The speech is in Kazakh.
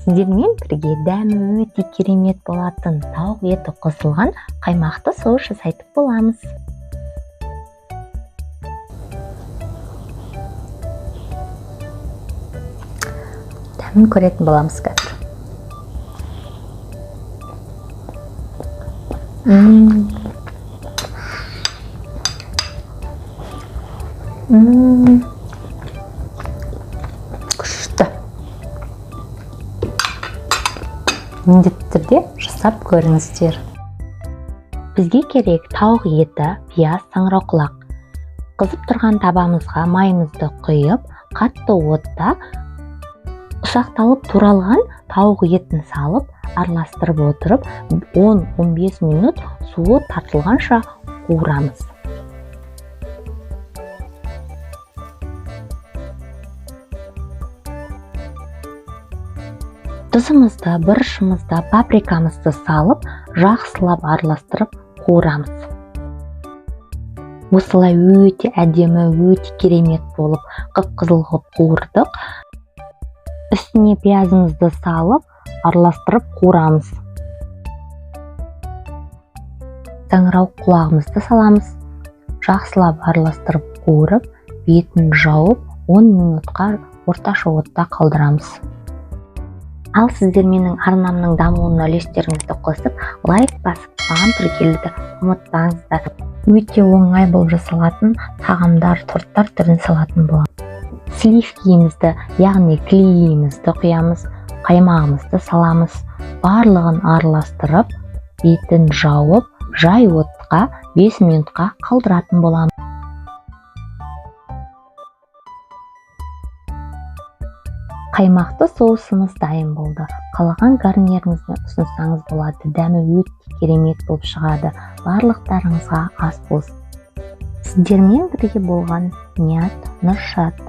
Сіздермен бірге дәмі өте керемет болатын тауық еті қосылған қаймақты соус жасайтын боламыз. Дәмін көретін боламыз қазір. Күшті. Міндетті түрде жасап көріңіздер. Бізге керек тауық еті, пияз, саңырауқұлақ. Қызып тұрған табамызға майымызды құйып, қатты отта ұсақталып туралған тауық етін салып, араластырып отырып, 10-15 минут суы тартылғанша қуырамыз. Тұзымызды, бұрышымызды, паприкамызды салып, жақсылап араластырып қуырамыз. Осылай өте әдемі, өте керемет болып қып-қызыл қылып қуырдық. Үстіне пиязымызды салып, араластырып қуырамыз. Саңырауқұлағымызды құлағымызды саламыз. Жақсылап араластырып қуырып, бетін жауып, 10 минутқа орташа отта қалдырамыз. Ал сіздер менің арнамның дамуына үлестеріңізді қосып, лайк басып, маған тіркелуді ұмытпаңыздар. Өте оңай болып жасалатын тағамдар, торттар түрін салатын боламыз. Сливкиімізді, яғни клейімізді құямыз, қаймағымызды саламыз. Барлығын араластырып, бетін жауып, жай отқа 5 минутқа қалдыратын боламыз. Қаймақты соусымыз дайын болды. Қалаған гарниріңізбен ұсынсаңыз болады. Дәмі өте керемет болып шығады. Барлықтарыңызға ас болсын. Сіздермен бірге болған Ният Нұршат.